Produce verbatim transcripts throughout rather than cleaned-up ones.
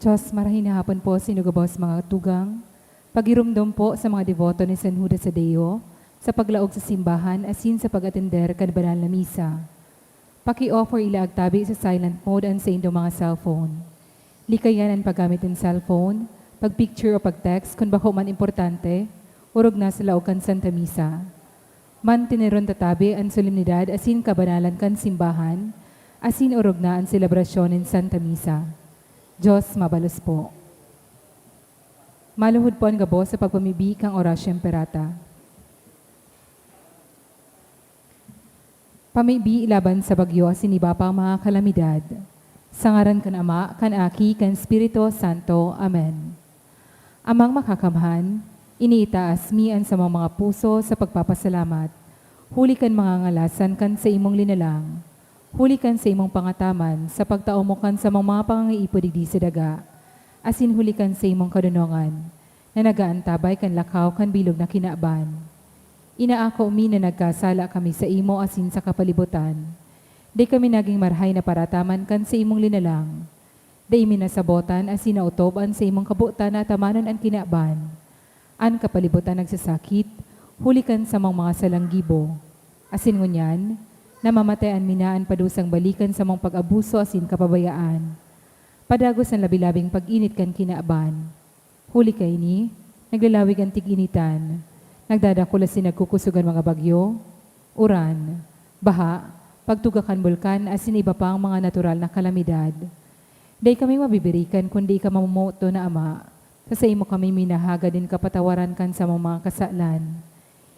Diyos, marahay na hapon po sa inyo gabos mga tugang. Pagiromdom po sa mga deboto ni San Judas Tadeo sa paglaog sa simbahan asin sa pag-atender kan banal na misa. Paki-offer ila ag tabi sa silent mode an saindong mga cellphone. Likayan an paggamit nin cellphone, pag-picture o pag-text kun bako man importante, orog na sa laog kan Santa Misa. Manteneron ta tabi an solemnidad asin kabanalan kan simbahan, asin orog na an selebrasyon nin Santa Misa. Diyos mabalos po. Maluhod po an gabos sa pagpamibi kan Oratio Imperata. Pamibi laban sa bagyo asin iba pang mga kalamidad. Sa ngaran kan Ama, kan Aki, kan Espiritu Santo. Amen. Amang Makakamhan, iniitaas mi an samong mga puso sa pagpapasalamat, huli kan mga ngalasan kan saimong linalang, huli kan saimong pangataman sa pagtao mo kan samong mga pangangaipo digdi sa daga, asin huli kan saimong kadonongan, na nag-aantabay kan lakaw kan bilog na kinaban. Inaako mi na nagkasala kami saimo asin sa kapalibutan. Dai kami nagin marahay na parataman kan saimong linalang. Dai mi nasabotan asin naotob an saimong kabotan na atamanon an kinaban. An kapalibutan nagsasakit, huli kan samong mga salang gibo. Asin ngunyan, namamatayan mi na an padusang bali kan samong pag-abuso asin kapabayaan. Padagos an labi-labing pag-init kan kinaban. Huli kaini, naglalawig an tig-initan, nagdadakul asin nagkukusog an mga bagyo, uran, baha, pagtuga kan bulkan asin iba pang mga natural na kalamidad. Dai kami mabibirikan kun dai ka mamomoot na Ama, sa saimo kami minahagad nin kapatawaran kan samong mga kasalan.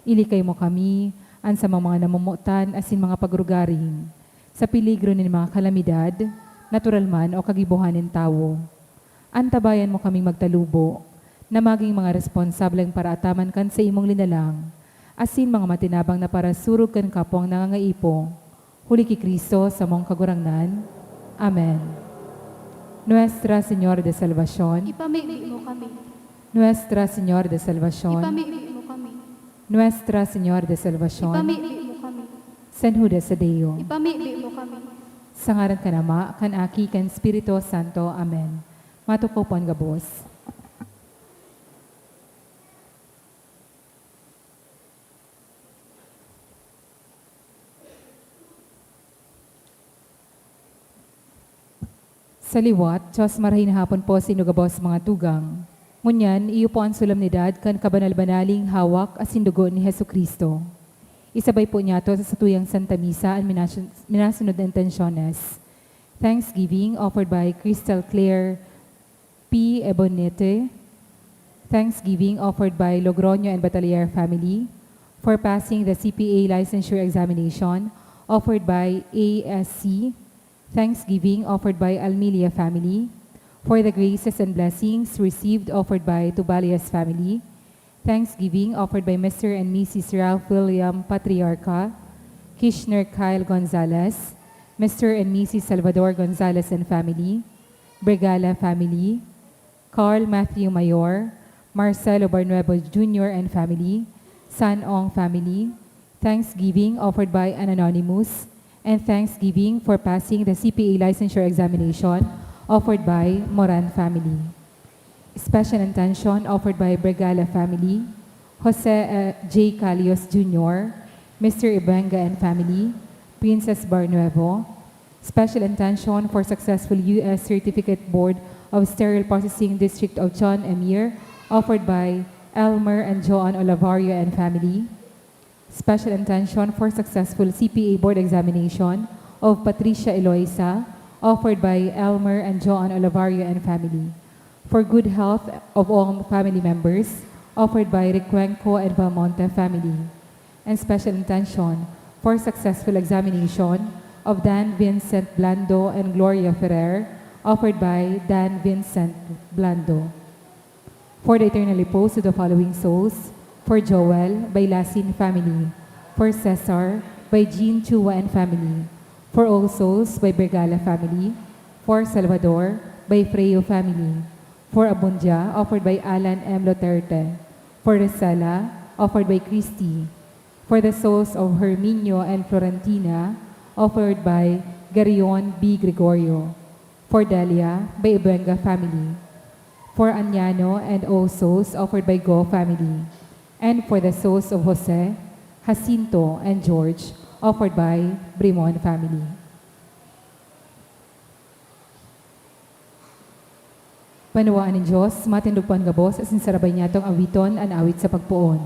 Ilikay mo kami, an samong mga namomotan asin mga pagrugaring, sa peligro nin mga kalamidad, natural man o kagibohan nin tawo. Antabayan mo kaming magtalubo, na magin mga responsableng paraataman kan saimong linalang, asin mga matinabang na parasurog kan kapwang nangangaipo, huli ki Cristo samong Kagurangnan. Amen. Nuestra Señora de Salvacion. Ipamibi mo kami. Nuestra Señora de Salvacion. Ipamibi mo kami. Nuestra Señora de Salvacion. Ipamibi mo kami. San Judas Tadeo. Ipamibi mo kami. Sa ngaran kan Ama, kan Aki, kan Espiritu Santo. Amen. Matukaw po an gabos. Sa liwat, Diyos, marahay na hapon po sa inyo gabos mga tugang. Ngunyan, iyo po an solemnidad kan kabanal-banaling hawak asin dugo ni Jesu-Cristo. Isabay po niyato sa satuyang Santa Misa an minasun-, minasunod na intensyones. Thanksgiving offered by Crystal Claire P. Ebonete. Thanksgiving offered by Logroño and Batalier family. For passing the C P A licensure examination, offered by A S C. Thanksgiving offered by Almilia family. For the graces and blessings received, offered by Tubalias family. Thanksgiving offered by Mister and Missus Ralph William Patriarca, Kishner Kyle Gonzalez, Mister and Missus Salvador Gonzalez and family, Bregala family, Carl Matthew Mayor, Marcelo Barnuevo Junior and family, San Ong family, thanksgiving offered by an anonymous, and thanksgiving for passing the C P A licensure examination offered by Moran family. Special intention offered by Bregala family, Jose, uh, J. Calios Junior, Mister Ibenga and family, Princess Barnuevo. Special intention for successful U S Certificate Board of Sterile Processing District of John Emir, offered by Elmer and Joan Olavarria and family. Special intention for successful C P A board examination of Patricia Eloisa, offered by Elmer and Joan Olavarria and family. For good health of all family members, offered by Recuenco and Belmonte family. And special intention for successful examination of Dan Vincent Blando and Gloria Ferrer, offered by Dan Vincent Blando. For the eternal repose of the following souls: for Joel, by Lasin family. For Cesar, by Jean Chua and family. For All Souls, by Bergala family. For Salvador, by Freo family. For Abundia, offered by Alan M. Loterte. For Rosella, offered by Christy. For the souls of Herminio and Florentina, offered by Garion B. Gregorio. For Delia, by Ibuenga family. For Anyano and all souls offered by Go family. And for the souls of Jose, Jacinto, and George, offered by Brimon family. Banwaan nin Dios, matindog po an gabos asin sarabay niyatong awiton an awit sa pagpoon.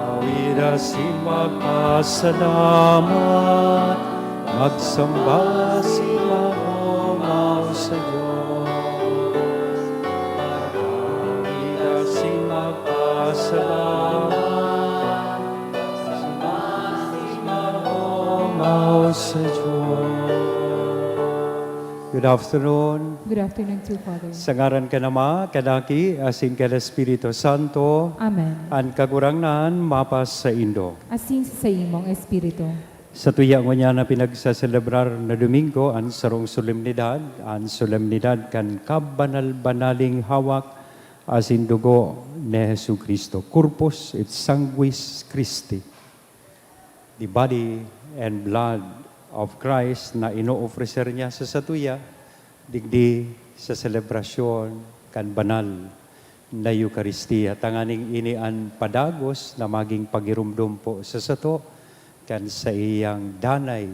Awit asin magpasalamat, magsamba asin mag-omaw sa Dios. Awit asin magpasalamat, magsamba asin mag-omaw sa Dios. Good afternoon. Good afternoon too, Father. Sa ngaran kan Ama, kan Aki, asin kan Espiritu Santo. Amen. An Kagurangnan mapasaindo. Asin sa saimong espiritu. Satuya ngunyan na pinagsaselebrar na Domingo an sarong solemnidad, an solemnidad kan kabanal-banaling hawak asin dugo ni Jesu-Cristo, Corpus et Sanguis Christi, the body and blood of Christ na inoofreser niya sa satuya, digdi sa selebrasyon kan banal na Eukaristia, tanganing ini an padagos na magin pagiromdom po sa sato kan saiyang danay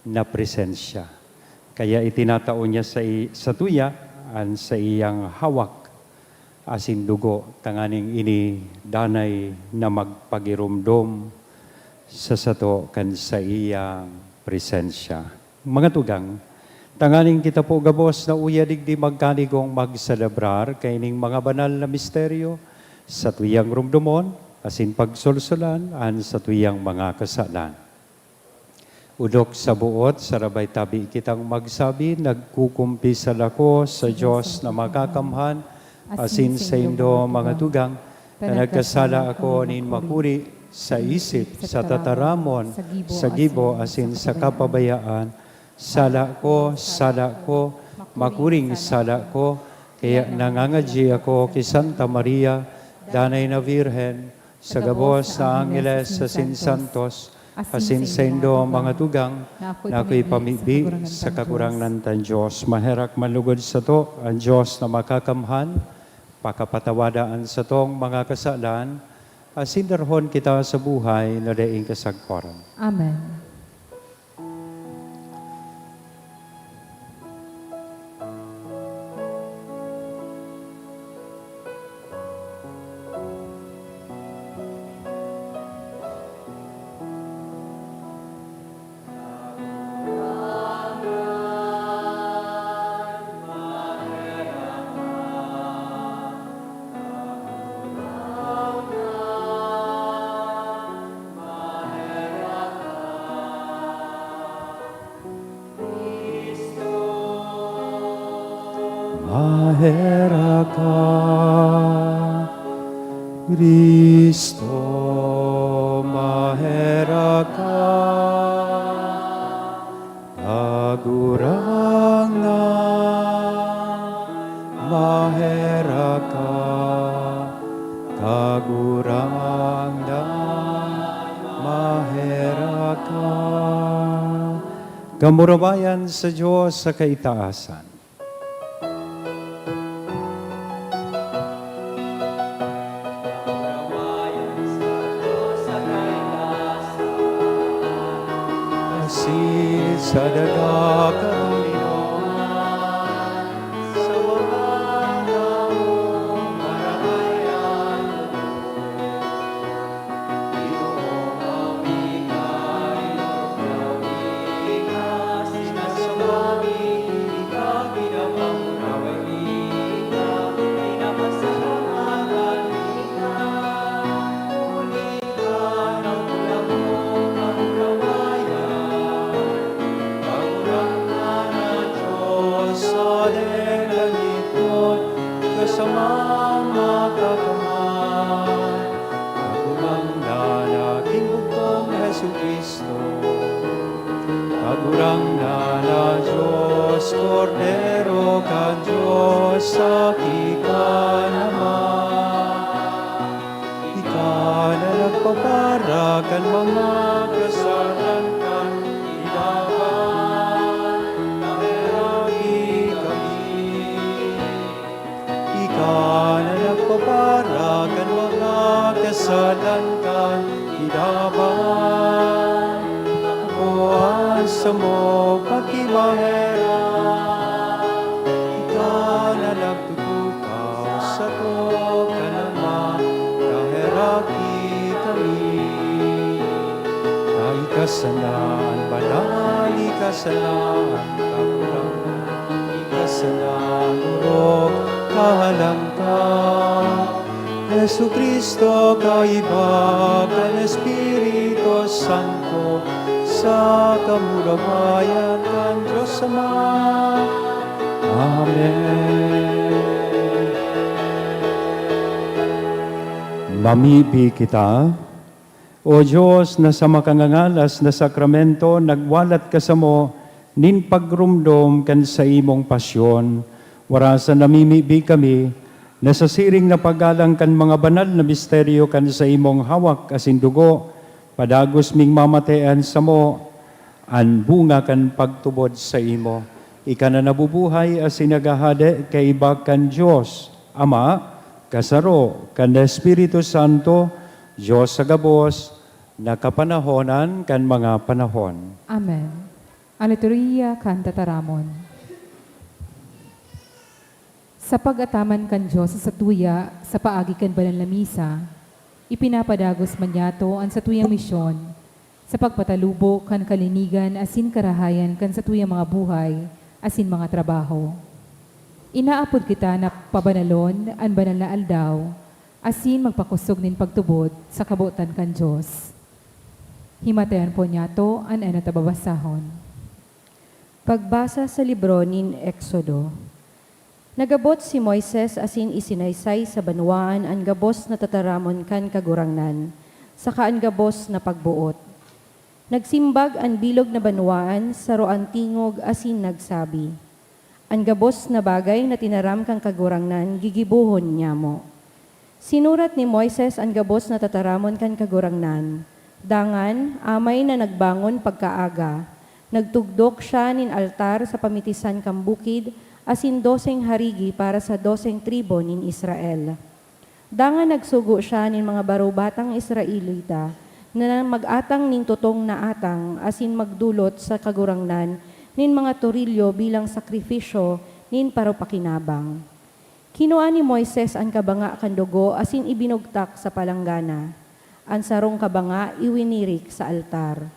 na presensya. Kaya itinatao niya sa i-, satuya an saiyang hawak asin dugo, tanganing ini danay na magpagiromdom sa sato kan saiyang presensya. Mga tugang, tanganing kita po gabos na uya digdi magkanigong magselebrar kaining mga banal na misteryo, satuyang romdomon asin pagsolsolan an satuyang mga kasalan. Odok sa boot, sarabay tabi kitang magsabi, "Nagkukumpisal ako sa Dios na makakamhan, asin saindo, mga tugang, na nagkasala ako nin makuri sa isip, sa tataramon, sa gibo, asin sa kapabayaan. Sala ko, sala ko, makuring sala ko. Kaya nangangadyi ako ki Santa Maria, Danay na Birhen, sa gabos na angheles asin santos, asin saindo, mga tugang, na ako'y pamibi sa Kagurangnan tang Dios." Maherak man lugod sato an Dios na makakamhan, pakapatawada an satong mga kasalan, asin darahon kita sa buhay na daing kasagkoran. Amen. Maherak ka, Cristo, maherak ka, Kagurangnan, maherak ka, Kagurangnan, maherak ka. Kamurawayan sa Dios sa kaitaasan. Asin sa daga katoninongan, sa mga taong marahay an loob. Sa mga kakamay, Kagurangnan na ginugtong Jesu-Cristo, Kagurangnan na Dios, Kordero kan Dios, aki kan Ama. Ika na nagpapara kan mga kasalan kan kinaban, naheraki kami. Ika na nagpapara kan mga kasalan kan kinaban, ako an samo pakimaherak. Ika na nagtutukaw sato kan Ama, naheraki kami. Na ika sana an banal, ika sana an kagurangnan, ika sana an orog, kahalang ka, Jesu-Cristo, kaiba kan Espiritu Santo, sa kamurawayan kan Dios Ama. Amen. Mamibi kita. O Dios, na sa makangangalas na sakramento nagwalat ka samo nin pagromdom kan saimong pasyon, warasan namimibi kami na sa siring na paggalang kan mga banal na misteryo kan saimong hawak asin dugo, padagos ming mamatean samo an bunga kan pagtubod saimo. Ika na nabubuhay asin naghahade kaiba kan Dios Ama, kasaro kan Espiritu Santo, Dios sa gabos, na kapanahonan kan mga panahon. Amen. An Liturhiya kan Tataramon. Sa pag-ataman kan Dios sa satuya sa paagi kan banal na misa, ipinapadagos man niyato an satuyang misyon sa pagpatalubo kan kalinigan asin karahayan kan satuyang mga buhay asin mga trabaho. Inaapod kita na pabanalon an banal na aldaw asin magpakosog nin pagtubod sa kabotan kan Dios. Himatayon po niyato an enot na babasahon. Pagbasa sa libro nin Exodo. Nagabot si Moises asin isinaysay sa banwaan an gabos na tataramon kan Kagurangnan, saka an gabos na pagboot. Nagsimbag an bilog na banwaan, saro an tingog, asin nagsabi, "An gabos na bagay na tinaram kan Kagurangnan, gigibohon nyamo." Sinurat ni Moises an gabos na tataramon kan Kagurangnan. Dangan, amay na nagbangon pagkaaga, nagtugdok siya nin altar sa pamitisan kan bukid asin doseng harigi para sa doseng tribu nin Israel. Dangan nagsugo siya nin mga baro-batang Israelita na mag-atang nin totong na atang asin magdolot sa Kagurangnan nin mga torilyo bilang sakrifisyo nin parapakinabang. Kinua ni Moises an kabanga kan dugo asin ibinugtak sa palanggana. An sarong kabanga iwinirik sa altar.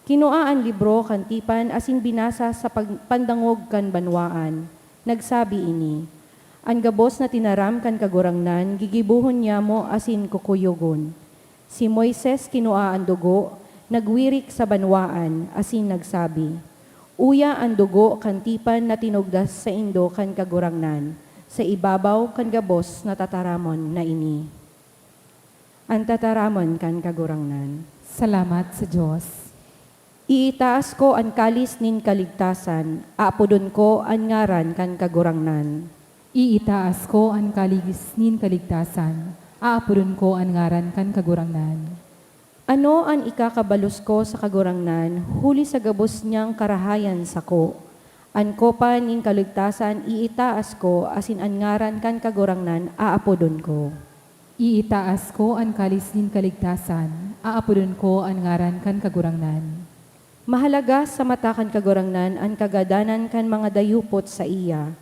Kinua an libro kan tipan asin binasa sa pag-, pandangog kan banwaan. Nagsabi ini, "An gabos na tinaram kan Kagurangnan, gigibohon nyamo asin kukuyogon." Si Moises kinua an dugo, nagwirik sa banwaan, asin nagsabi, "Uya an dugo kan tipan na tinugdas saindo kan Kagurangnan, sa ibabaw kan gabos na tataramon na ini." An tataramon kan Kagurangnan. Salamat sa Dios. Iitaas ko an kalis nin kaligtasan, aapodon ko an ngaran kan Kagurangnan. Iitaas ko an kalis nin kaligtasan, aapodon ko an ngaran kan Kagurangnan. Ano an ikakabalos ko sa Kagurangnan huli sa gabos niyang karahayan sako? An kopa nin kaligtasan iitaas ko, asin an ngaran kan Kagurangnan aapodon ko. Iitaas ko an kalis nin kaligtasan, aapodon ko an ngaran kan Kagurangnan. Mahalaga sa mata kan Kagurangnan an kagadanan kan mga dayupot saiya.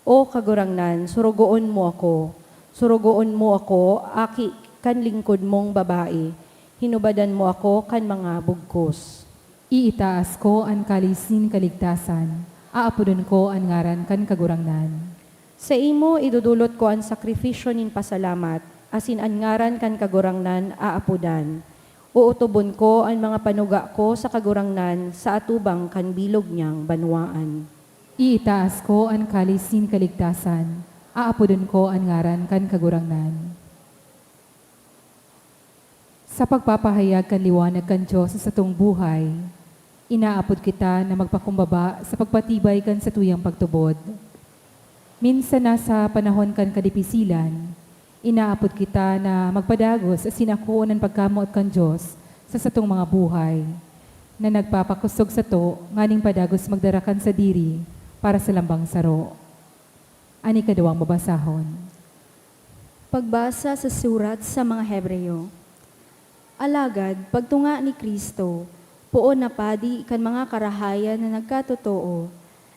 O Kagurangnan, sorogoon mo ako. Sorogoon mo ako, aki kan lingkod mong babae. Hinubadan mo ako kan mga bugkos. Iitaas ko an kalis nin kaligtasan, aapodon ko an ngaran kan Kagurangnan. Saimo idodolot ko an sakrifisyo nin pasalamat, asin an ngaran kan Kagurangnan aapodan. Ootobon ko an mga panuga ko sa Kagurangnan sa atubang kan bilog niyang banwaan. Iitaas ko an kalis nin kaligtasan, aapodon ko an ngaran kan Kagurangnan. Sa pagpapahayag kan liwanag kan Dios sa satong buhay, Inaapod kita na magpakumbaba sa pagpatibay kan satuyang pagtubod. Minsan na sa panahon kan kadipisilan, inaapod kita na magpadagos asin akoon an pagkamoot kan Dios sa satong mga buhay, na nagpapakosog sato nganing padagos magdara kan sadiri para sa lambang saro. An ikaduwang babasahon. Pagbasa sa surat sa mga Hebreo. Alagad, pagtunga ni Cristo, poon na padi kan mga karahayan na nagkatotoo,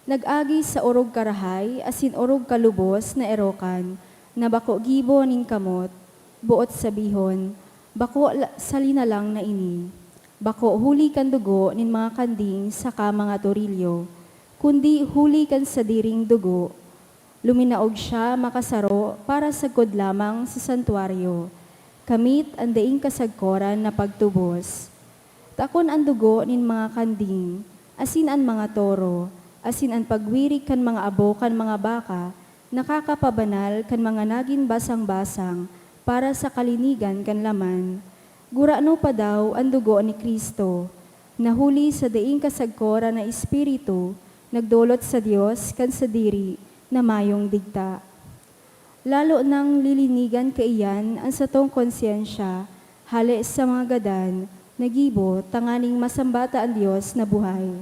nag-agi sa orog karahay asin orog kalubos na erokan na bako gibo nin kamot, boot sabihon, bako la-, sa linalang na ini, bako huli kan dugo nin mga kanding saka mga torilyo, kundi huli kan sadiring dugo, luminaog siya makasaro para sagkod lamang sa santuaryo, kamit an daing kasagkoran na pagtubos. Ta kun an dugo nin mga kanding, asin an mga toro, asin an pagwirik kan mga abo kan mga baka, nakakapabanal kan mga nagin basang-basang para sa kalinigan kan laman, gurano pa daw an dugo ni Cristo, na huli sa daing kasagkoran na espiritu, nagdolot sa Dios kan sadiri na mayong digta. Lalo nang lilinigan kaiyan an satong konsyensya hale sa mga gadan na gibo tanganing masamba ta an Dios na buhay.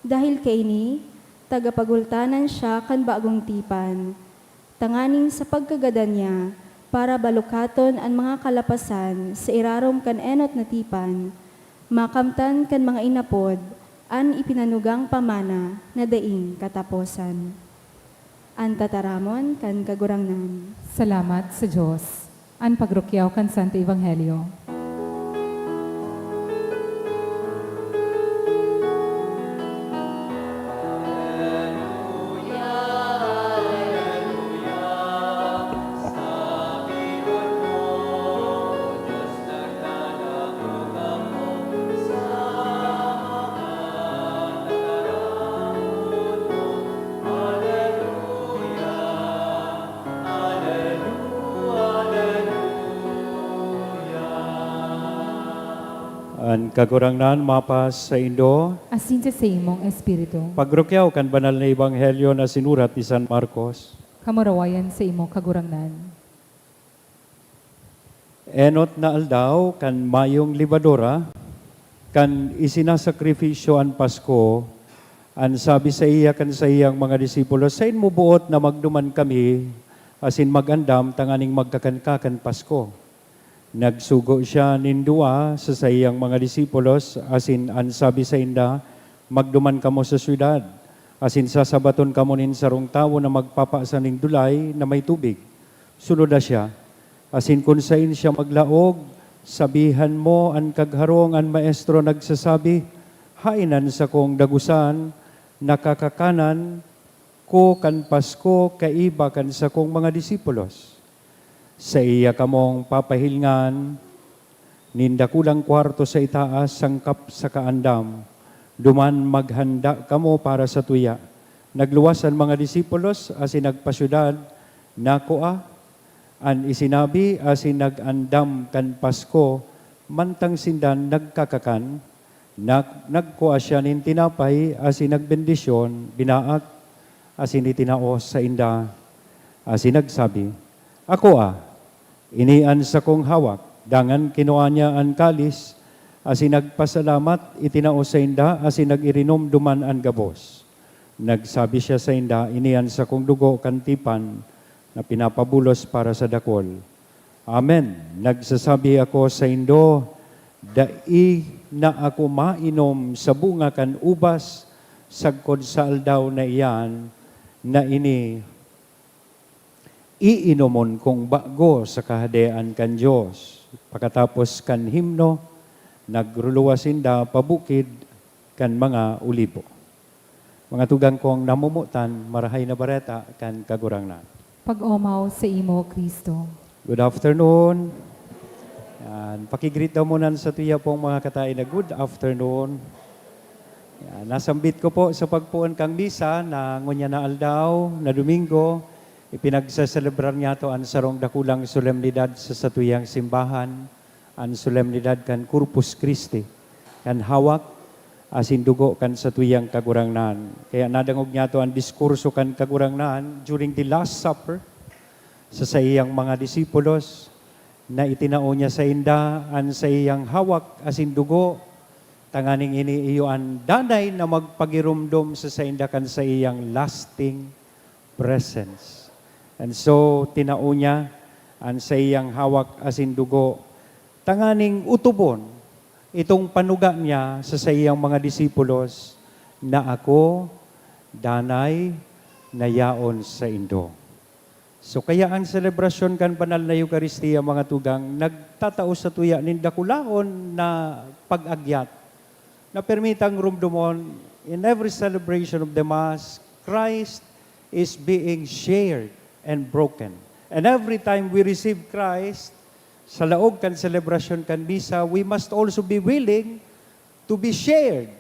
Dahil kaini, tagapagultanan siya kan bagong tipan, tanganing sa pagkagadan niya, para balukaton an mga kalapasan sa irarom kan enot na tipan, makamtan kan mga inapod an ipinanugang pamana na daing kataposan. An tataramon kan Kagurangnan. Salamat sa Dios. An pagrukyaw kan Santo Ebanghelyo. An Kagurangnan mapas saindo. Asin sa saimong espiritu. Pagrukyaw kan banal na ebanghelyo na sinurat ni San Marcos. Kamurawayan sa imo, Kagurangnan. Enot na aldaw kan mayong lebadura, kan isinasakripisyo an Pasko, an sabi saiya kan saiyang mga disipulo, "Saen mo boot na magduman kami asin mag-andam tanganing magkakan ka kan Pasko?" Nagsugo siya nin duwa sa saiyang mga disipulos, asin an sabi sainda, "Magduman kamo sa syudad, asin sasabaton kamo nin sarong tawo na magpapasan nin dulay na may tubig. Sunoda siya, asin kun saen siya maglaog, sabihan mo, 'An kagharong an Maestro nagsasabi, haen an sakong dagosan na kakakanan ko kan Pasko kaiba kan sakong mga disipulos.' Saiya kamong papahilingan nin dakulang kwarto sa itaas, sangkap sa kaandam, duman maghanda kamo para sa tuya." Nagluwas an mga disipulos asin nagpasyudad, nakua an isinabi asin nag-andam kan Pasko. Mantang sinda nagkakakan, nag-, nagkua siya nin tinapay asin nagbendisyon, binaak, asin itinao sainda, asin nagsabi, "Akoa, ini an sakong hawak." Dangan kinua niya an kalis, asin nagpasalamat, itinao sainda, asin nag-irinom duman an gabos. Nagsabi siya sainda, "Ini an sakong dugo kan tipan na pinapabulos para sa dakul. Amen. Nagsasabi ako saindo, dai na ako mainom sa bunga kan ubas sagkod sa aldaw na iyan, na ini iinomon kong bago sa Kahadean kan Dios." Pakatapos kan himno, nagruluwas sinda pabukid kan mga Olibo. Mga tugang kong namomotan, Marahay na Bareta kan Kagurangnan. Pag-omaw sa imo, Cristo. Good afternoon. Yan. Paki-greet daw muna sa tuya pong mga katae na good afternoon. Yan. Nasambit ko po sa pagpoon kang misa na ngunyan na aldaw, na Domingo, ipinagsaselebrar niyato an sarong dakulang solemnidad sa satuyang simbahan, an solemnidad kan Corpus Christi, kan hawak asin dugo kan satuyang Kagurangnan. Kaya nadangog niyato an diskurso kan Kagurangnan during the Last Supper sa saiyang mga disipulos, na itinao niya sainda an saiyang hawak asin dugo, tanganing ini iyo an danay na magpagiromdom sa sainda kan saiyang lasting presence. And so, tinao niya an saiyang hawak asin dugo tanganing otobon itong panuga niya sa saiyang mga disipulos na ako danay na yaon saindo. So, kaya ang selebrasyon kan banal na Eukaristia, mga tugang, nagtatao sa tuya nin dakulaon na pag-agyat na permitang rumdomon in every celebration of the Mass, Christ is being shared and broken. And every time we receive Christ, sa laog kan selebrasyon kan misa, we must also be willing to be shared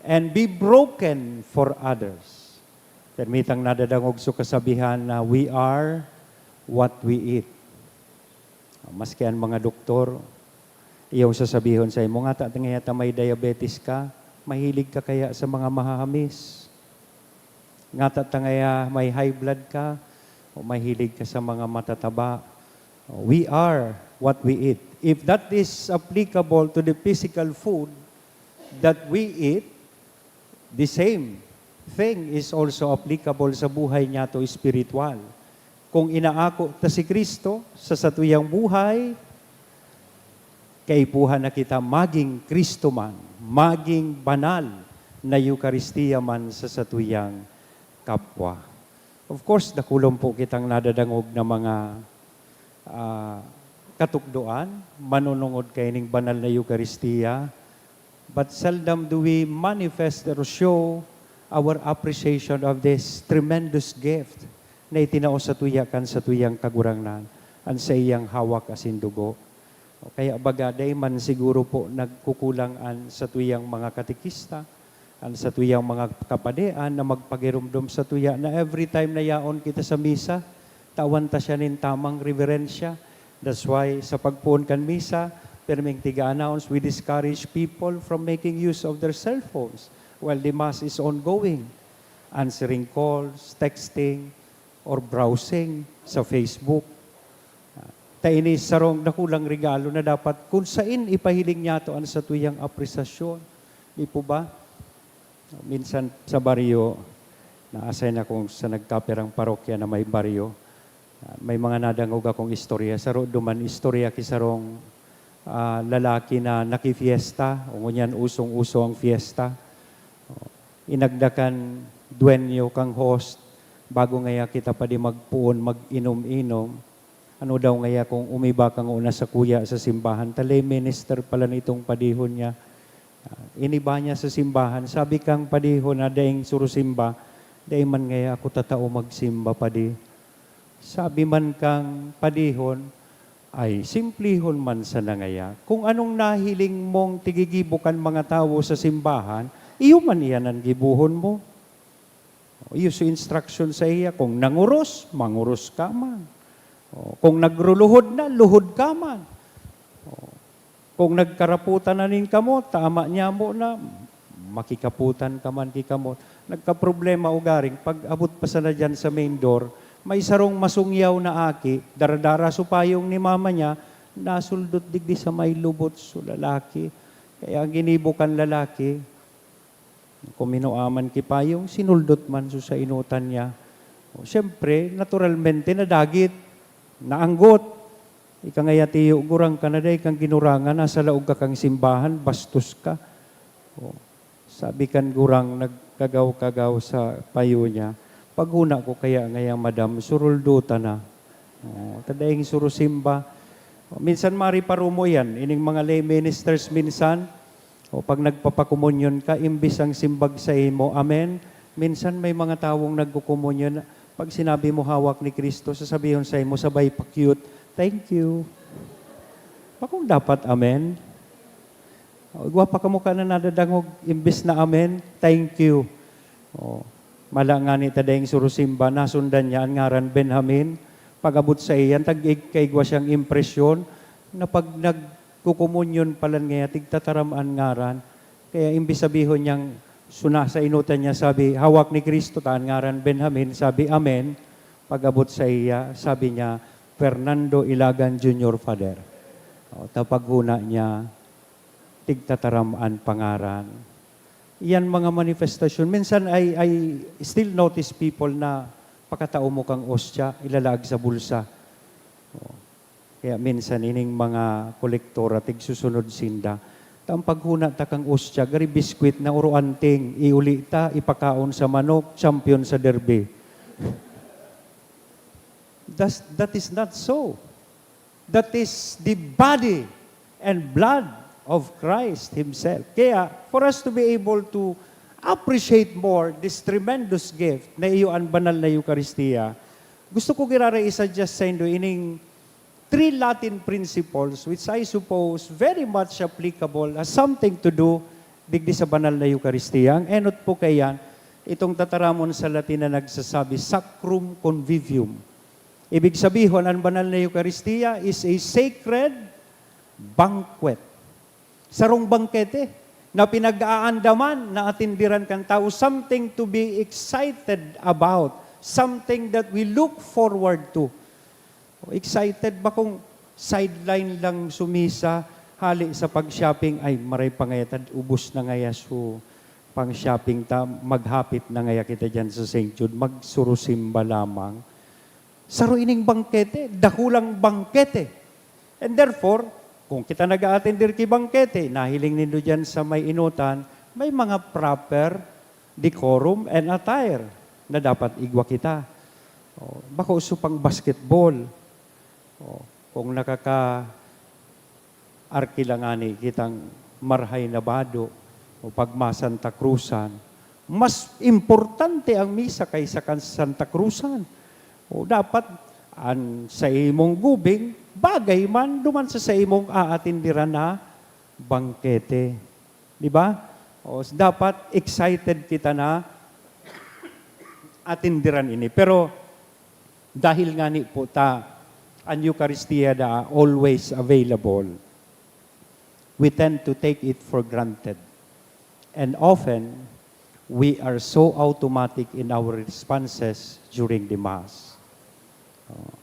and be broken for others. Permitang nadadangog so kasabihan na, "We are what we eat." Maski an mga doktor, iyong sasabihon sa imo, "Ngata ta ngaya ta may diabetes ka, mahilig ka kaya sa mga mahahamis? Ngata ta ngaya may high blood ka, o mahilig ka sa mga matataba?" We are what we eat. If that is applicable to the physical food that we eat, the same thing is also applicable sa buhay niyato espiritual. Kung inaako ta si Cristo sa satuyang buhay, kaipuhan na kita maging Cristo man, maging banal na Eukaristia man sa satuyang kapwa. Of course, dakulon po kitang nadadangog na mga, ah, katukdoan, manunungod kaining banal na Eukaristia. But seldom do we manifest or show our appreciation of this tremendous gift na itinao sa tuya kan satuyang Kagurangnan, an saiyang hawak asin dugo. Kaya baga, dai man siguro po nagkukulang an satuyang mga katekista, an satuyang mga kapadian na magpagiromdom sa tuya na every time na yaon kita sa misa, tawan ta siya nin tamang reverensya. That's why sa pagpoon kan misa, pirming tiga-announce, we discourage people from making use of their cellphones while the Mass is ongoing, answering calls, texting, or browsing sa Facebook. Ta ini sarong dakulang regalo na dapat kun sain ipahiling niyato an satuyang apresasyon. Di po ba? Minsan sa baryo, naasay na kong sa nagkapirang parokya na may baryo. Ah, may mga nadangog akong istorya. Saro duman istorya ki sarong, ah, lalaki na nakifiesta, o ngunyan usong-uso ang fiesta. Inagda kan duwenyo, kang host, bago ngaya kita padi magpoon, mag-inom-inom. Ano daw ngaya kung umiba ka ngona sakuya sa simbahan? Ta lay minister pala nitong padihon niya. Ah, iniba niya sa simbahan. Sabi kang padihon na daing surusimba, "Dai man ngaya ako tatao magsimba, padi." Sabi man kang padihon, "Ay, simplihon man sana ngaya. Kung anong nahiling mong tigigibo kan mga tawo sa simbahan, iyo man iyan an gibohon mo." Iyo so instruction saiya, kung nangoros, mangoros ka man. O, kung nagruluhod na, luhod ka man. O, kung nagkaraputan na nin kamot, tama nyamo na, makikaputan ka man ki kamot. Nagkaproblema ugaring pag-abot pa sana diyan sa main door, may sarong masungyaw na aki, dara-dara so payong ni mama niya, nasuldot digdi sa may lubot so lalaki. Kaya ang ginibo kan lalaki, kung minuaman ki payong, sinuldot man so sainotan niya. O, siyempre, naturalmente, nadagit, naanggot. Ika ngaya, tiyo, gurang ka na, dai kang ginurangan, nasa laog ka kang simbahan, bastos ka. O, sabi kan gurang, nagkagaw-kagaw sa payo niya, "Paghona ko kaya ngaya, madam, suruldutan na." O, ta daing surusimba. Minsan, mari parumo yan. Ining mga lay ministers minsan, o pag nagpapakomunyon ka, imbis ang simbag sa imo, "Amen." Minsan may mga tawong nagkokomunyon, pag sinabi mo hawak ni Cristo, sasabihon sa imo, sabay pa-cute, "Thank you." Bakong dapat, "Amen"? O, igwa pa kamo ka na nadadangog, imbis na, "Amen, thank you." O, mala ngani ta daing surusimba, nasundan niya an ngaran Benjamin. Pag-abot sa iyan, tag-, kaigwa siyang impresyon na pag nagkukumunyon palan ngaya, tigtataram an ngaran. Kaya imbis sabihon niyang suna sa inutan niya, sabi, "Hawak ni Cristo, ta an ngaran Benjamin," sabi, "Amen." Pag-abot saiya, sabi niya, "Fernando Ilagan Junior, Father." O, ta paghuna niya, tigtataram an pangaran. Yan mga manifestasyon. Minsan, I, I still notice people na pakatao mo kang ostya, ilalaag sa bulsa. O. Kaya minsan ining mga kolektora, tigsusunod sinda. Ta an paghuna ta kan ostya, gari biskwit na oro anting, iuli ta, ipakaon sa manok, champion sa derby. Das-, that is not so. That is the body and blood of Christ Himself. Kaya, for us to be able to appreciate more this tremendous gift na iyo an banal na Eucharistia, gusto ko giraray i-suggest saindo ining three Latin principles, which I suppose very much applicable, has something to do digdi sa banal na Eucharistia. Ang enot po kaiyan, itong tataramon sa Latin na nagsasabi, "Sacrum Convivium." Ibig sabihon, an banal na Eucharistia is a sacred banquet. Sarong bangkete na pinag-aandaman na atindiran kan tawo, something to be excited about, something that we look forward to. Excited ba kung sideline lang sumisa, hali sa pag-shopping, "Ay, maray pa ngaya ta, ubos na ngaya su pang-shopping ta, maghapit na ngaya kita diyan sa Saint Jude, magsurusimba lamang." Saro ining bangkete, dakulang bangkete. And therefore, kung kita nag-a-atender ki bangkete, nahiling nindo diyan sa may inutan, may mga proper decorum and attire na dapat igwa kita. O, bako uso pang basketball. O, kung nakaka-, arkila ngani kitang marhay na bado o pagma-Santa Cruzan, mas importante ang misa kaysa kan Santa Cruzan. O dapat, an sa imong gubing, bagay man duman sa, sa imong aatindiran na bangkete. Di ba? O, s-, dapat excited kita na atindiran ini. Pero dahil ngani po ta, an Eucharistia daa always available, we tend to take it for granted. And often, we are so automatic in our responses during the Mass. Oh.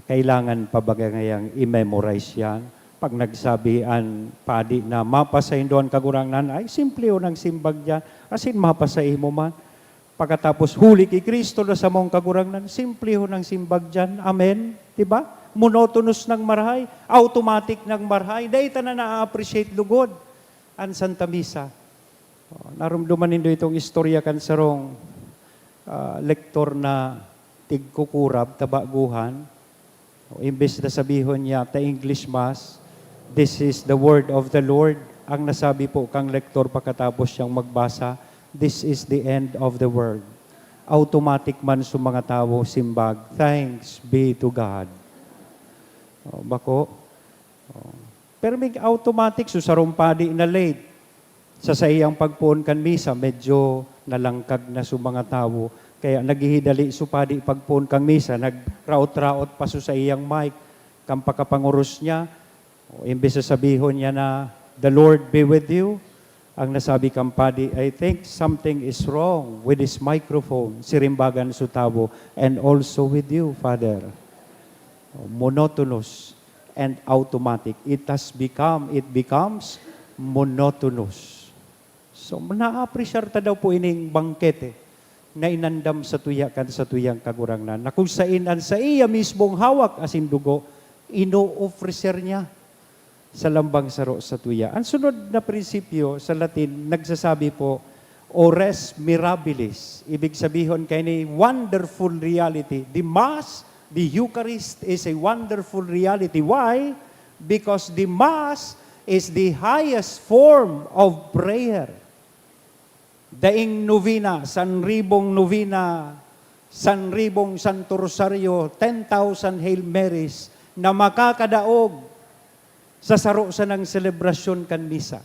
Kailangan pa baga ngayang i-memorize yan? Pag nagsabi an padi na, "Mapa saindo an Kagurangnan," ay, simplehon an simbag diyan. Asin, "Mapa saimo man." Pagkatapos, "Huli ki Cristo na samong Kagurangnan," simplehon an simbag diyan. Amen? Di ba? Monotonous nang marahay, automatic nang marahay. Dai ta na na-appreciate lugod an Santa Misa. Oh, narumduman nindo itong istorya kan sarong, ah, lektor na tigkukurab, tabaguhan. O, imbes na sabihon niya, "The English Mass, this is the word of the Lord," ang nasabi po kang lektor pagkatapos niyang magbasa, "This is the end of the world." Automatic man sa mga tawo simbag, "Thanks be to God." O, bako? O. Pero may automatic, so sarong padi na late sa saiyang pagpoon kan misa, medyo nalangkag na so mga tawo. Kaya naghihidali so padi pagpoon kan misa, nagraot-raot pa so saiyang mic, kan pakapangoros niya. O, imbes na sabihon niya na, "The Lord be with you," ang nasabi kan padi, "I think something is wrong with this microphone." Sirimbagan so tawo, "And also with you, Father." O, monotonous and automatic. It has become, it becomes monotonous. So, naapresyar ta daw po ining bangkete na inandam satuya kan satuyang Kagurangnan, na kung sain an saiya mismong hawak asin dugo, inoofreser niya sa lambang saro satuya. Ang sunod na prinsipyo sa Latin, nagsasabi po, "Ores mirabilis." Ibig sabihon kaini, wonderful reality. The Mass, the Eucharist is a wonderful reality. Why? Because the Mass is the highest form of prayer. Daing novena, sanribong novena, sanribong Santo Rosario, ten thousand Hail Marys na makakadaog sa saro sanang selebrasyon kan misa.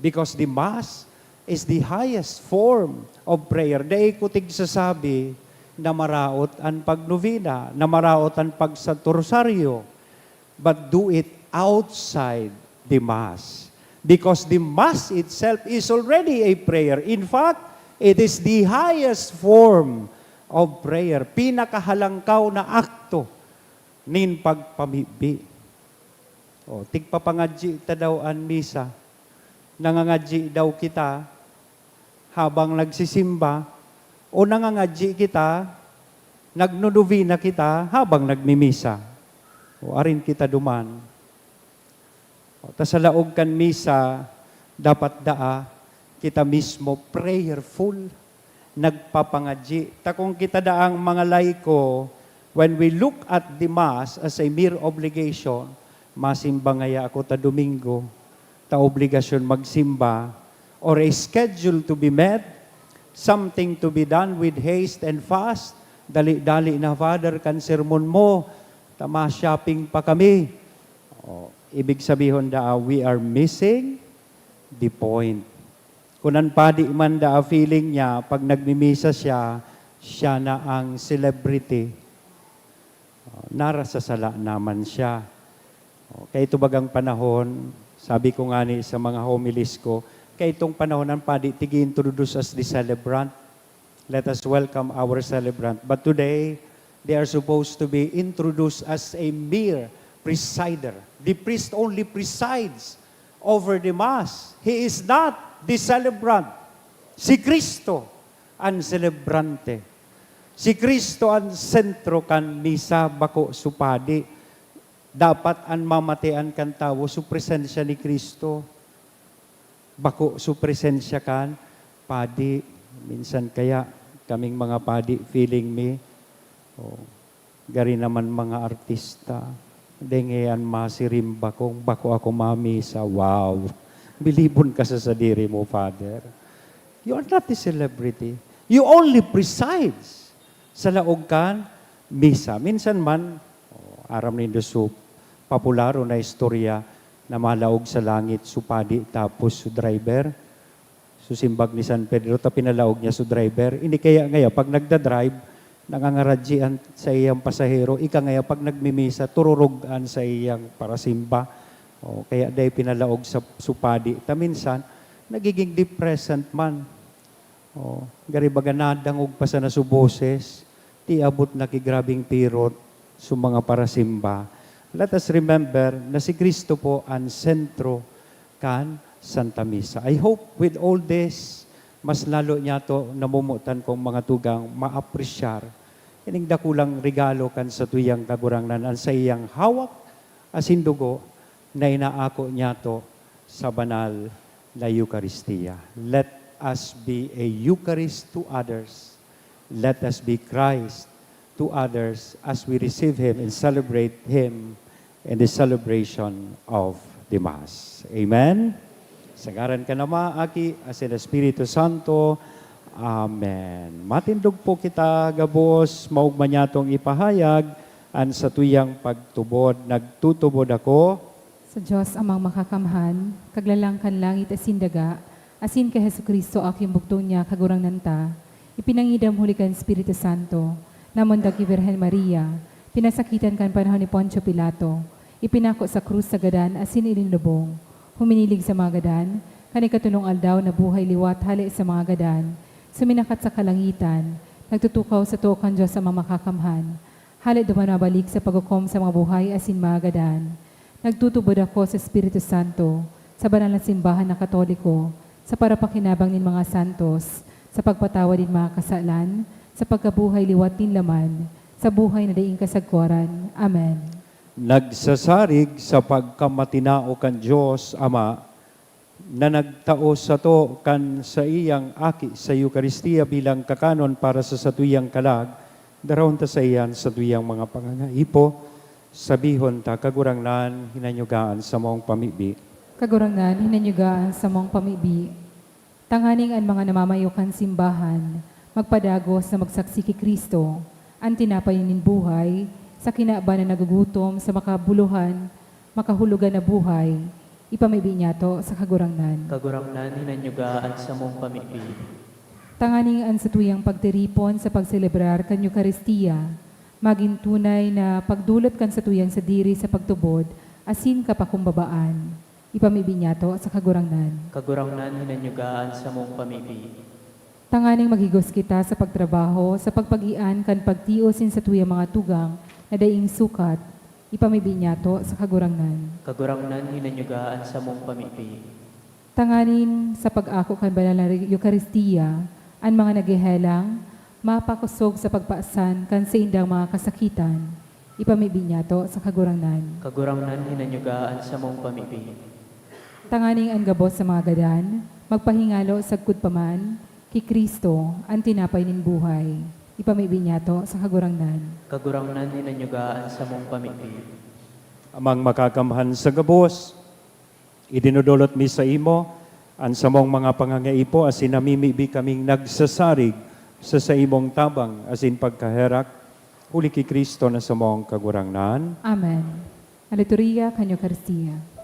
Because the Mass is the highest form of prayer. Dai ko tigsasabi na maraot an pagnovena, na maraot an pagsanto rosaryo, but do it outside the Mass. Because the Mass itself is already a prayer. In fact, it is the highest form of prayer. Pinakahalangkaw na akto nin pagpamibi. O, tigpapangadyi ta daw an misa. Nangangadyi daw kita habang nagsisimba, o nangangadyi kita, nagnonobena kita habang nagmimisa. O, arin kita duman. O, ta sa laog kan misa, dapat daa kita mismo prayerful, nagpapangadyi. Ta kung kita daang mga laiko, when we look at the Mass as a mere obligation, masimba ngaya ako ta Domingo, ta obligasyon magsimba, or a schedule to be met, something to be done with haste and fast, dali-dali na, Father, kan sermon mo, ta ma-shopping pa kami. O, ibig sabihon daa, we are missing the point. Kun an padi man daa feeling niya, pag nagmimisa siya, siya na ang celebrity. O, narasasala naman siya. O, kaya ito bagang panahon, sabi ko ngani sa mga homilies ko, kaya itong panahon ang padi, tigi-introduce as the celebrant. Let us welcome our celebrant. But today, they are supposed to be introduced as a mere presider. The priest only presides over the Mass. He is not the celebrant. Si Cristo an selebrante. Si Cristo an sentro kan misa, bako su padi. Dapat an mamatean kan tawo su presensya ni Cristo, bako su presensya kan padi. Minsan kaya kaming mga padi, feeling mi, o, gari naman mga artista, denge an masirimba kung bako ako mamisa. Wow! Bilibon ka sa sadiri mo, Father. You are not a celebrity. You only presides sa laog kan misa. Minsan man, o, aram nindo su popular na istorya na malaog sa langit su padi tapos su driver. Su simbag ni San Pedro, ta pinalaog niya su driver. Ini kaya ngaya, pag nagda-drive, nangangaradyi an saiyang pasahero. Ika ngaya, pag nagmimisa, tururog an saiyang parasimba. O, kaya dai pinalaog sa su padi. Ta minsan, nagiging depressant man. O, gari baga nadangog pa sana su boses, ti abot na ki grabeng pirot su mga parasimba. Let us remember na si Cristo po an sentro kan Santa Misa. I hope with all this, mas lalo niyato namomotan kong mga tugang maapresyar ining dakulang regalo kan satuyang Kagurangnan, an saiyang hawak asin dugo na inaako niyato sa banal na Eukaristia. Let us be a Eucharist to others. Let us be Christ to others as we receive Him and celebrate Him in the celebration of the Mass. Amen? Sa ngaran kan Ama, Aki, asin Espiritu Santo. Amen. Matindog po kita gabos, maogma niyatong ipahayag an satuyang pagtubod. Nagtutubod ako Sa Dios Amang Makakamhan, Kaglalang kan langit asin daga, asin ki Jesu-Cristo, Aki nin bugtong niya, Kagurangnan ta, ipinangidam huli kan Espiritu Santo, namundag ki Birhen Maria, pinasakitan kan panahon ni Poncio Pilato, ipinako sa krus sa gadan asin ilinubong. Huminilig sa mga gadan, kan ikatolong aldaw nabuhay liwat hale sa mga gadan, suminakat sa kalangitan, nagtutukaw sa too kan Dios Amang Makakamhan. Hale duman mabalik sa paghukom sa mga buhay asin mga gadan. Nagtutubod ako sa Espiritu Santo, sa banal na simbahan na Katoliko, sa parapakinabang nin mga santos, sa pagpatawad nin mga kasalan, sa pagkabuhay liwat nin laman, sa buhay na daing kasagkoran. Amen. Nagsasarig sa pagkamatinao kan Dios Ama, na nagtao sato kan saiyang Aki sa Eukaristia bilang kakanon para sa satuyang kalag, darahon ta saiya an satuyang mga pangangaipo, sabihon ta, "Kagurangnan, hinanyuga an samong pamibi." Kagurangnan, hinanyuga an samong pamibi. Tanganing an mga namamayo kan simbahan magpadagos na magsaksi ki Cristo, an tinapay nin buhay, sa kinaban na nagugutom, sa makabulohan, makahulogan na buhay, ipamibi niyato sa Kagurangnan. Kagurangnan, hinanyuga an samong pamibi. Tanganing an satuyang pagtiripon sa pagselebrar kan Eukaristia magin tunay na pagdulot kan satuyang sadiri sa pagtubod asin kapakumbabaan. Ipamibi niyato sa Kagurangnan. Kagurangnan, hinanyuga an samong pamibi. Tanganing maghigos kita sa pagtrabaho, sa pagpagian kan pagtios nin satuyang mga tugang na daing sukat, ipamibi niyato sa Kagurangnan. Kagurangnan, hinanyuga an samong pamibi. Tanganing sa pag-ako kan banal na Eukaristia, an mga naghehelang, mapakosog sa pagpasan kan saindang mga kasakitan, ipamibi niyato sa Kagurangnan. Kagurangnan, hinanyuga an samong pamibi. Tanganing an gabos sa mga gadan, magpahingalo sagkod pa man, ki Cristo, an tinapay nin buhay. Ipamibi niyato sa Kagurangnan. Kagurangnan, hinanyuga an samong pamibi. Amang makakamhan sa gabos, idinodolot mi saimo an samong mga pangangaipo, asin namimibi kaming nagsasarig sa saimong tabang asin pagkaherak, huli ki Cristo na samong Kagurangnan. Amen. An liturhiya kan Eukaristia.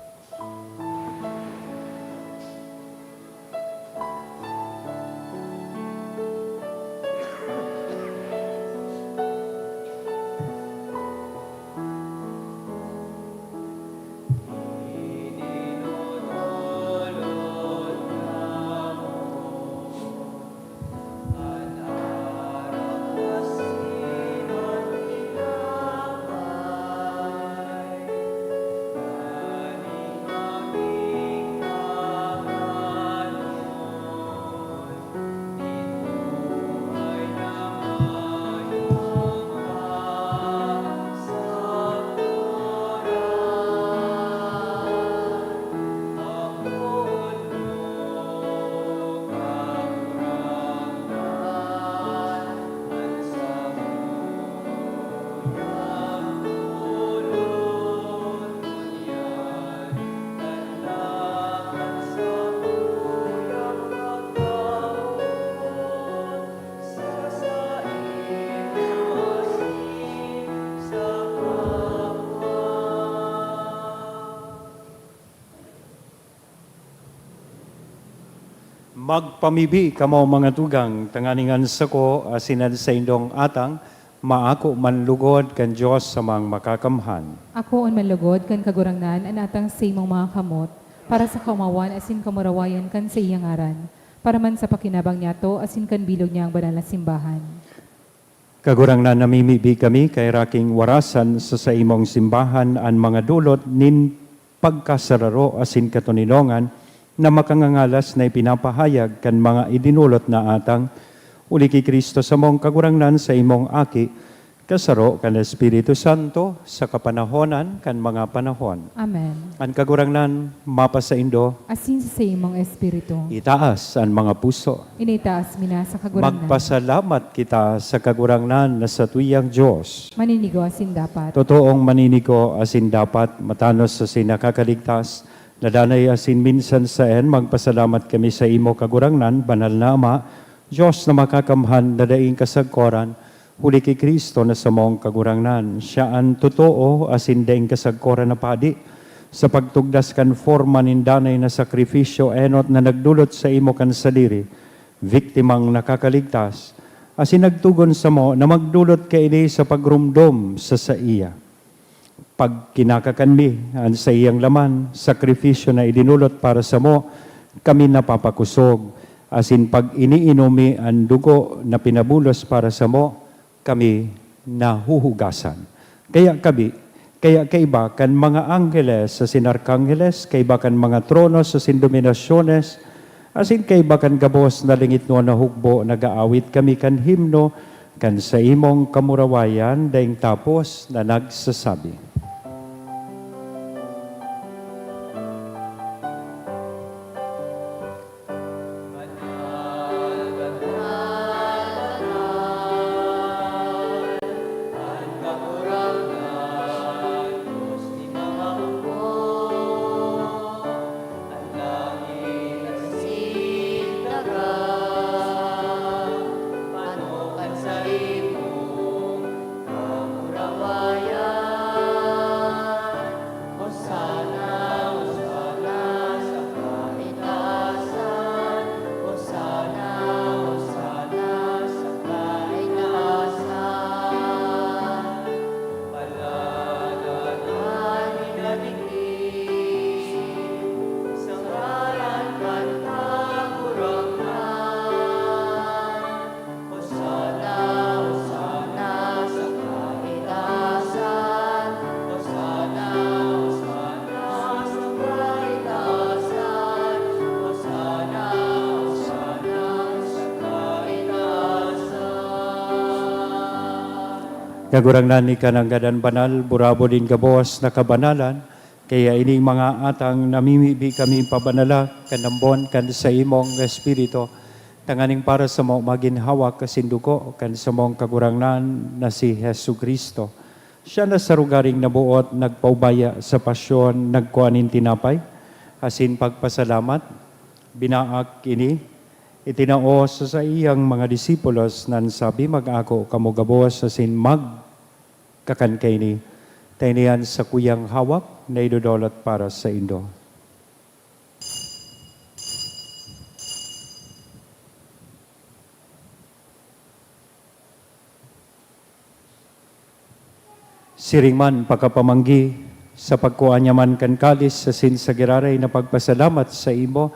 Magpamibi kamo, mga tugang, tanganing an sako asin an saindong atang maako man lugod kan Dios sa Amang Makakamhan. Akoon man lugod kan Kagurangnan an atang sa imong mga kamot, para sa kaomawan asin kamurawayan kan saiyang ngaran, para man sa pakinabang niyato asin kan bilog niyang banal na simbahan. Kagurangnan, namimibi kami, kaheraki nin warasan sa saimong simbahan an mga dolot nin pagkasararo asin katoninongan na makangangalas na ipinapahayag kan mga idinolot na atang, huli ki Cristo samong Kagurangnan, saimong Aki, kasaro kan Espiritu Santo, sa kapanahonan kan mga panahon. Amen. An Kagurangnan mapasaindo. Asin sa saimong espiritu. Itaas an mga puso. Initaas mi na sa Kagurangnan. Magpasalamat kita sa Kagurangnan na satuyang Dios. Maninigo asin dapat. Totoong maninigo asin dapat, matanos asin nakakaligtas, na danay asin minsan saen, magpasalamat kami sa imo, Kagurangnan, Banal na Ama, Dios na makakamhan na daing kasagkoran, huli ki Cristo na samong Kagurangnan. Siya an totoo asin daing kasagkoran na padi. Sa pagtugdas kan forma nin danay na sakrifisyo, enot na nagdolot saimo kan sadiri, biktimang nakakaligtas, asin nagtugon samo na magdolot kaini sa pagromdom sa saiya. Pag kinakakan mi an saiyang laman, sakrifisyo na idinolot para samo, kami napapakosog, asin pag iniinom mi an dugo na pinabulos para samo, kami nahuhugasan. Kaya kami, kaya kaiba kan mga angheles asin arkangheles, kaiba kan mga tronos asin dominasyones, asin kaiba kan gabos na lingitnon na hugbo, nag-aawit kami kan himno kan saimong kamurawayan, daing tapos na nagsasabi. Kagurangnan, ika nanggad an banal, burabod nin gabos na kabanalan, kaya ining mga atang namimibi kami pabanala kan ambon kan saimong Espiritu, tanganing para samo magin hawak asin dugo kan samong Kagurangnan na si Jesu-Cristo. Siya na sa rogaring naboot, nagpaubaya sa pasyon, nagkua nin tinapay, asin pagpasalamat, binaak ini, itinao sa saiyang mga disipulos, nan sabi, "Mag-ako kamo gabos asin magkakan kaini. Ta ini an sakuyang hawak na idodolot para saindo." Siring man, pakapamanggi, sa pagkua niya man kan kalis asin sa giraray na pagpasalamat saimo,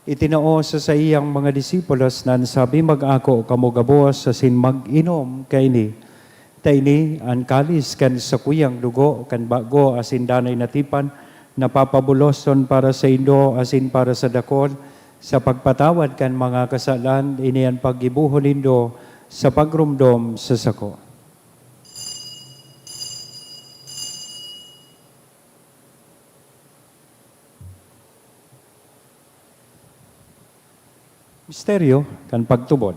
itinao sa saiyang mga disipulos, nan sabi, "Mag-ako kamo gabos asin mag-inom kaini. Ta ini an kalis kan sakuyang dugo kan bago asin danay na tipan, na papabuloson para saindo asin para sa dakul, sa pagpatawad kan mga kasalan. Ini an paggibohon nindo sa pagromdom sa sako." Misteryo kan pagtubod.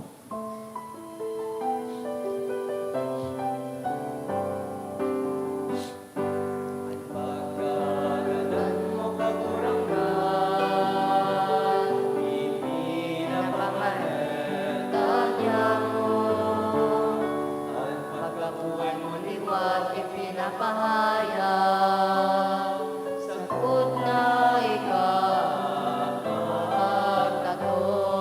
Pagkabuhay mo liwat ipinapahayag, sagot na ika pagkatoo.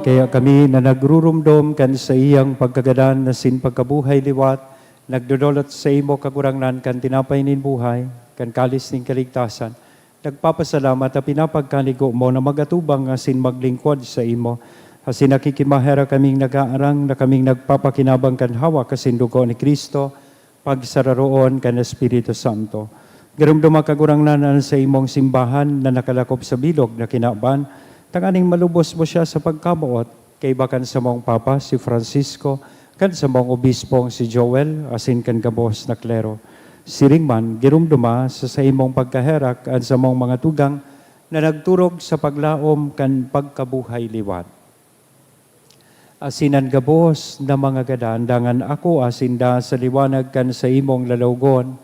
Kaya kami na nagrurumdom kan saiyang pagkagadan asin pagkabuhay liwat, nagdodolot saimo, Kagurangnan, kan tinapay nin buhay, kan kalis nin kaligtasan, nagpapasalamat ta pinapagkanigo mo na mag-atubang asin maglingkod saimo. Asin nakikimaherak kaming nag-aarang na kaming nagpapakinabang kan hawak asin dugo ni Cristo, pagsararoon kan Espiritu Santo. Giromdoma, Kagurangnan, an saimong simbahan na nakalakop sa bilog na kinaban, tanganing malubos mo siya sa pagkamoot, kaiba kan samong Papa, si Francisco, kan samong Obispong si Joel, asin kan gabos na klero. Siring man, giromdoma sa saimong pagkaherak an samong mga tugang na nagturog sa paglaom kan pagkabuhay liwat. Asin an gabos na mga gadan, dangan akoa sinda sa liwanag kan saimong lalawgon.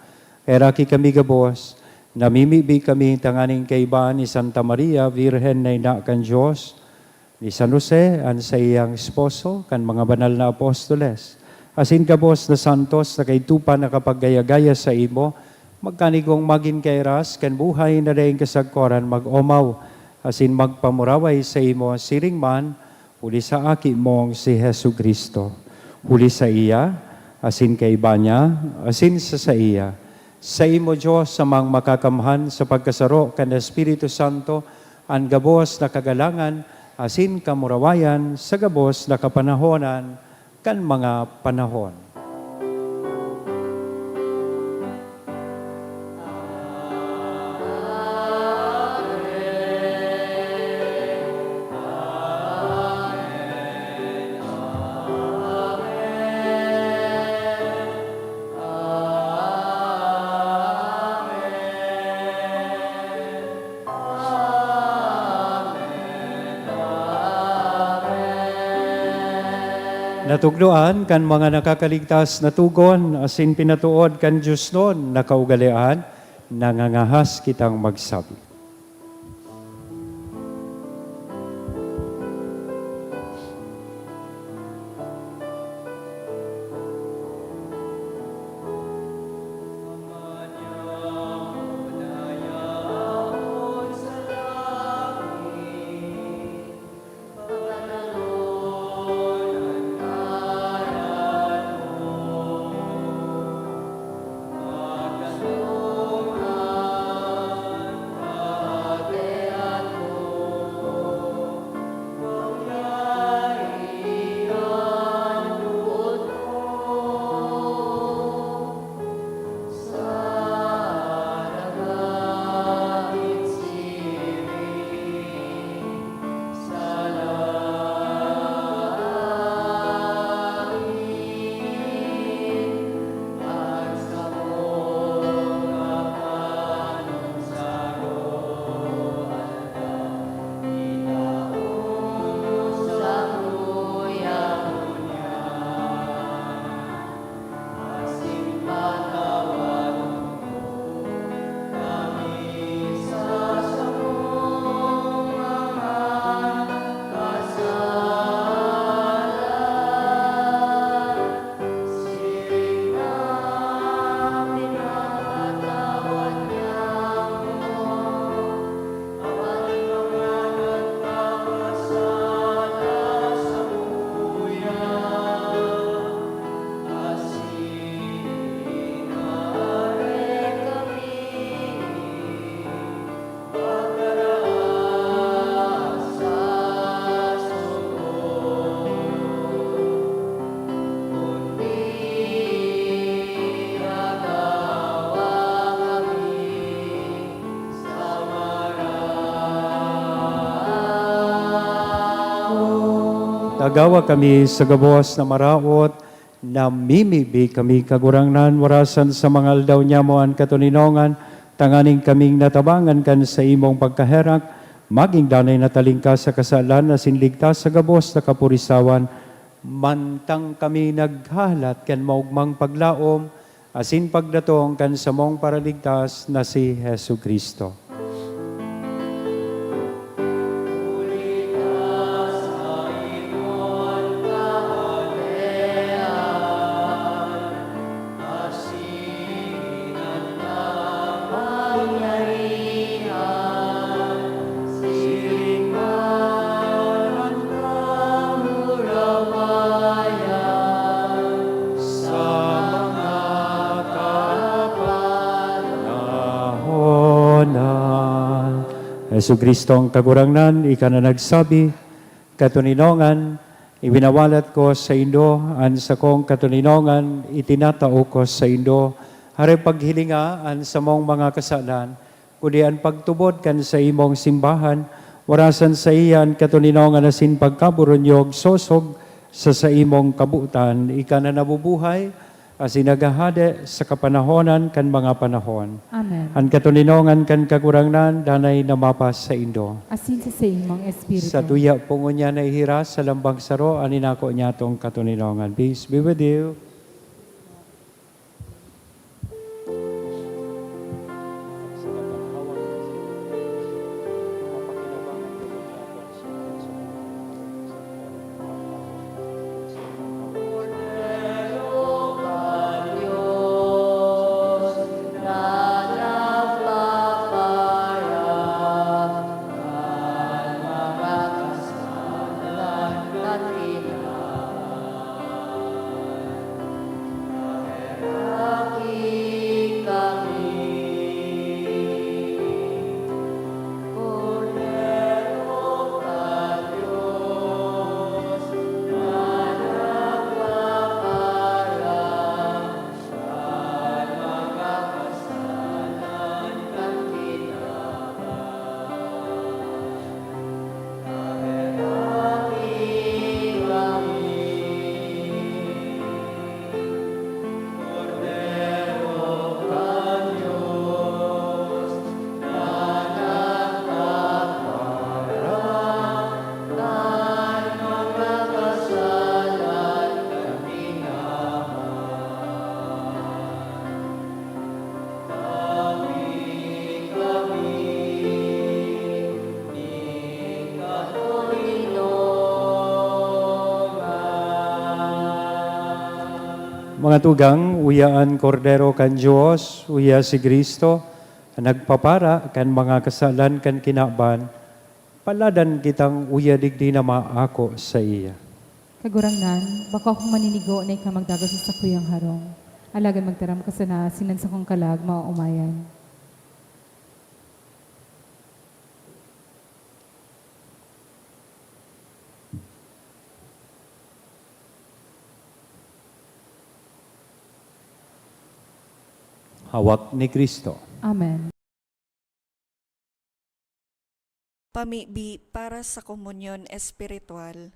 Heraki kami gabos, namimibi kami tanganing kaiba ni Santa Maria, Birhen na ina kan Dios, ni San Jose, an saiyang esposo, kan mga banal na apostoles, asin gabos na santos na kaidto pa nakapaggaya-gaya saimo, magkanigong magin kairas kan buhay na daing kasagkoran mag-omaw, asin magpamuraway saimo, siring man, huli sa Aki mong si Jesu-Cristo. Huli saiya, asin kaiba niya, asin sa saiya, saimo, Dios, Amang Makakamhan, sa pagkasaro kan Espiritu Santo, an gabos na kagalangan asin kamurawayan sa gabos na kapanahonan kan mga panahon. Natukdoan kan mga nakakaligtas na togon asin pinatood kan diosnon na kaugalean, nangangahas kitang magsabi. Gawa kami sa gabos na maraot, namimibi kami, Kagurangnan, warasan sa mga aldaw nyamo an katoninongan, tanganing kaming natabangan kan saimong pagkaherak, maging danay na talingkas sa kasalan asin ligtas sa gabos na kapurisawan, mantang kami naghahalat kan maogmang paglaom asin pagdatong kan samong Paraligtas na si Jesu-Cristo. Jesu-Cristo ang Kagurangnan, ika na nagsabi, "Katoninongan, iwinawalat ko saindo an sakong katoninongan, itinatao ko saindo. Hare paghilinga an samong mga kasalan, kundi an pagtubod kan saimong simbahan, warasan saiya an katoninongan asin pagkaburunyog sosog sa saimong kabotan. Ika na nabubuhay, asin naghahade sa kapanahonan kan mga panahon." Amen. An katoninongan kan Kagurangnan danay na mapasaindo. Asin sa saimong espiritu. Sa tuya po ngunyan na ihiras sa lambang saro an inako niyatong katoninongan. Peace be with you. Mga tugang, uya an Kordero kan Dios, uya si Cristo, an nagpapara kan mga kasalan kan kinaban, paladan kitang uya digdi na maako saiya. Kagurangnan, bako akong maninigo na ika magdagos sa sakuyang harong, alagad magtaram ka sana asin an sakong kalag maoomayan. Hawak ni Cristo. Amen. Pamibi para sa komunyon espiritual.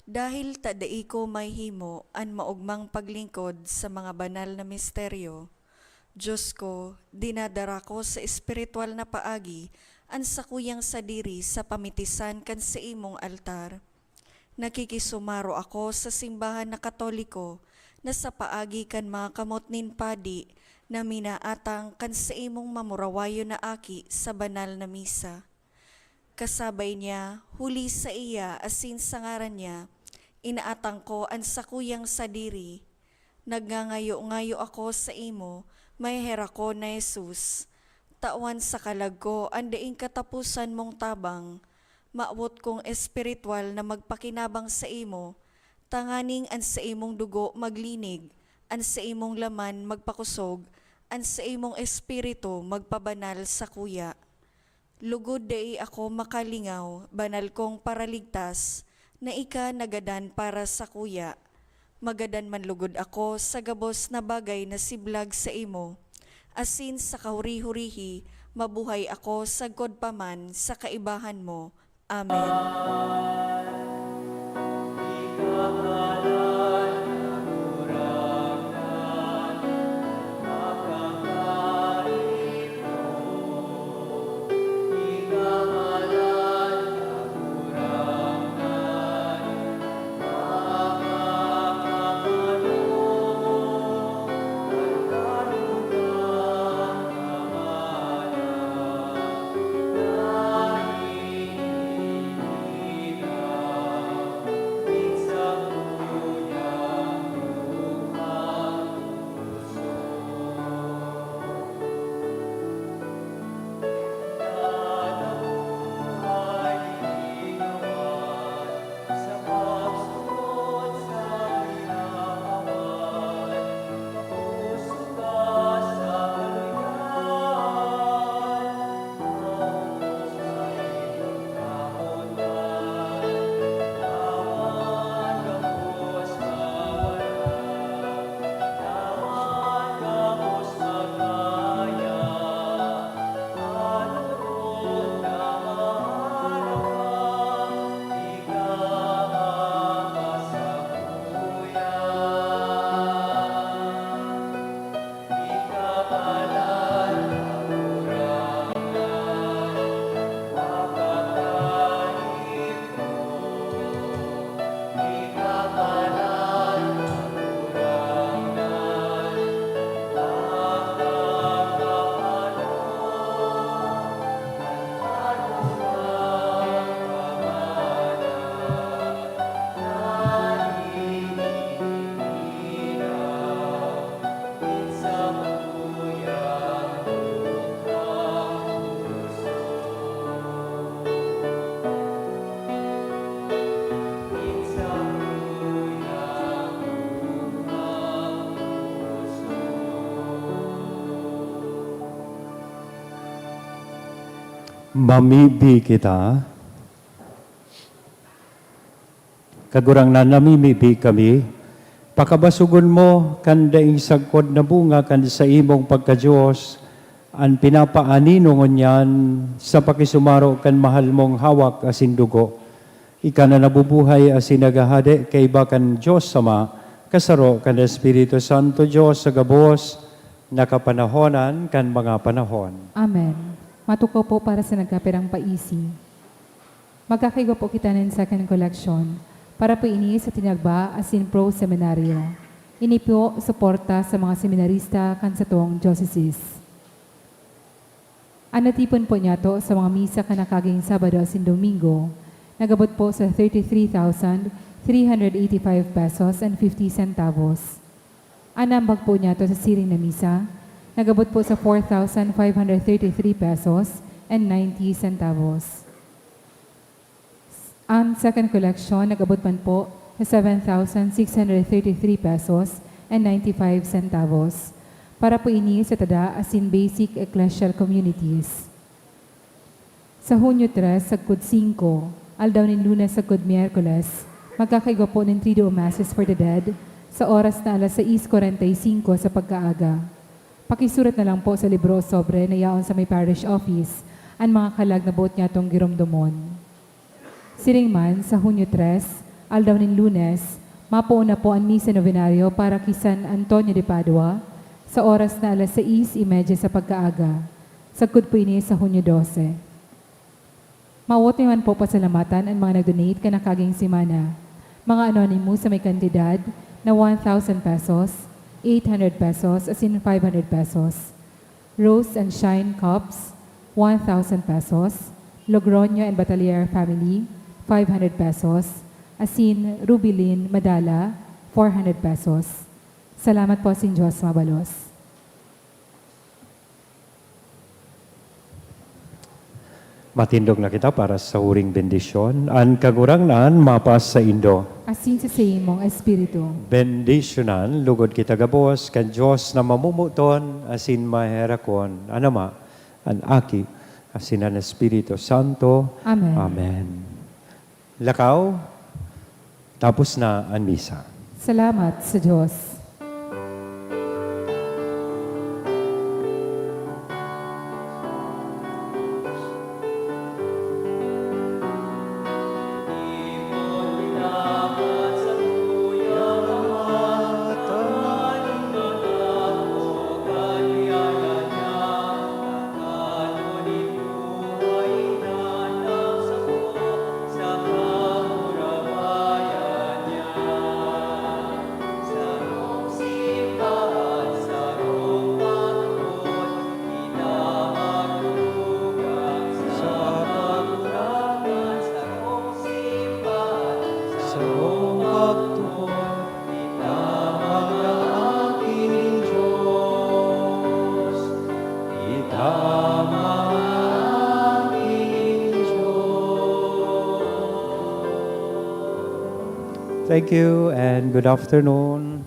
Dahil ta dai ko mahimo an maogmang paglingkod sa mga banal na misteryo, Dios ko, dinadara ko sa espiritual na paagi an sakuyang sadiri sa pamitisan kan saimong altar. Nakikisumaro ako sa simbahan na Katoliko na sa paagi kan mga kamot nin padi na minaatang kan saimong mamurawayon na aki sa banal na misa. Kasabay niya, huli saiya asin sa ngaran niya, inaatang ko an sakuyang sadiri. Nagngangayo-ngayo ako saimo, maheherakon na Jesus. Tawan sa kalag ko an daing kataposan mong tabang. Mawot kong espiritual na magpakinabang saimo, tanganing an saimong dugo maglinig, an saimong laman magpakosog, an saimong espiritu magpabanal sakuya. Lugod dai ako makalingaw, banal kong Paraligtas, na ika nagadan para sakuya. Magadan man lugod ako sa gabos na bagay na siblag saimo, asin sa kahuri-hurihi mabuhay ako sagkod pa man sa kaibahan mo. Amen. Mamibi kita. Kagurangnan, namimibi kami, pakabasogon mo kan daing sagkod na bunga kan saimong pagka-Dios, an pinapaanino ngunyan sa pakisumaro kan mahal mong hawak asin dugo. Ika na nabubuhay asin naghahade kaiba kan Dios Ama, kasaro kan Espiritu Santo, Dios sa gabos na kapanahonan kan mga panahon. Amen. Matukaw po para sa nagkapirang paisi. Magkakaigwa po kita nin second collection. Para po ini sa Tinagba asin Pro Seminario. Ini po suporta sa mga seminarista kan satong diocese. An natipon po niyato sa mga misa kan nakaging Sabado asin Domingo, nag-abot po sa thirty-three thousand three hundred eighty-five pesos and fifty centavos. An nambag po niyato sa siring na misa, nag-abot po sa four thousand five hundred thirty-three pesos and ninety centavos. An second collection nag-abot man po sa seven thousand six hundred thirty-three pesos and ninety-five centavos. Para po ini sa tada asin basic ecclesial communities. Sa Hunyo tres sagkod singko, aldaw nin Lunes sagkod Miyerkules, magkakaigwa po nin Triduum Masses for the Dead sa oras na alas sais kwarenta y singko sa pagkaaga. Pakisurat na lang po sa libro o sobre na yaon sa may parish office an mga kalag na boot nyatong giromdomon. Siring man, sa Hunyo tres, aldaw nin Lunes, mapoon na po an Misa Novenario para ki San Antonio de Padua, sa oras na alas sais y media sa pagkaaga. Sagkod po ini sa Hunyo dose. Mawot mi man po pasalamatan an mga nag-donate kan nakaging semana. Mga anonymous sa may kantidad na one thousand pesos, eight hundred pesos, asin five hundred pesos. Rose and Shine Cups, one thousand pesos. Logroño and Batalier family, five hundred pesos. Asin Rubilin Madala, four hundred pesos. Salamat po, asin Diyos mabalos. Matindog na kita para sa huring bendisyon. An Kagurangnan mapasaindo. Asin sa saimong espiritu. Bendisyonan lugod kita gabos kan Dios na mamomoton asin maherakon, an Ama, an Aki, asin an Espiritu Santo. Amen. Amen. Lakaw, tapos na an misa. Salamat sa Diyos. Thank you and good afternoon.